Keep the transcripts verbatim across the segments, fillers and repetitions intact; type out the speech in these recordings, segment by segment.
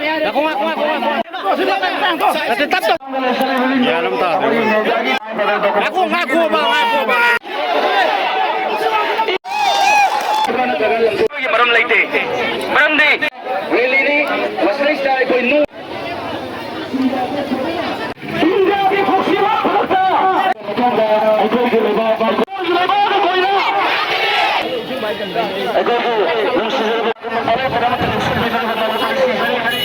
ꯉꯥꯏꯈꯣ, ꯉꯥꯏꯈꯣ, ꯉꯥꯏꯈꯣ, ꯉꯥꯏꯈꯣ꯫ ꯅꯠꯇꯦ, ꯇꯞ ꯇꯞ꯫ ꯒ꯭ꯌꯥꯟ ꯑꯃ ꯇꯥꯗ꯭ꯔꯦ꯫ ꯉꯥꯏꯈꯣ, ꯉꯥꯏꯈꯣꯕ, ꯉꯥꯏꯈꯣꯕ꯫ ꯃꯔꯝ ꯂꯩꯇꯦ꯫ ꯃꯔꯝꯗꯤ ꯔꯦꯂꯤꯅꯤ, ꯃꯁꯤꯗꯩꯁꯤꯗ ꯑꯩꯈꯣꯏ ꯅꯨ- ꯏꯟꯗꯤꯌꯥꯒꯤ ꯊꯧꯁꯤꯜ ꯂꯥꯛꯄꯗ ꯑꯩꯈꯣꯏꯒꯤ ꯂꯩꯕꯥꯛ, ꯑꯩꯈꯣꯏꯒꯤ ꯂꯩꯕꯥꯛ ꯑꯩꯈꯣꯏꯅ ꯑꯩꯈꯣꯏꯒꯤ ꯅꯨꯡꯁꯤꯖꯔꯕ ꯃꯄꯨꯡ ꯐꯥꯔꯛꯄꯗꯃꯛꯇ ꯅꯤꯡꯁꯤꯡꯕꯤꯗꯨꯅ ꯃꯗꯨ ꯅꯨꯡꯁꯤꯖꯔꯤ꯫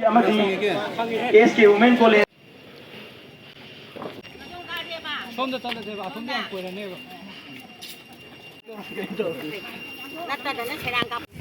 ꯑꯃꯗꯤ ꯑꯦꯁ ꯀꯦ ꯋꯨꯃꯦꯟ ꯀꯣꯂꯦꯖ꯫ ꯁꯣꯝꯗ ꯆꯠꯂꯁꯦꯕ, ꯑꯁꯣꯝꯗ ꯌꯥꯝ ꯀꯣꯏꯔꯅꯦꯕ꯫ ꯅꯠꯇꯗꯅ ꯁꯦꯔꯥꯡ ꯀꯥꯞ-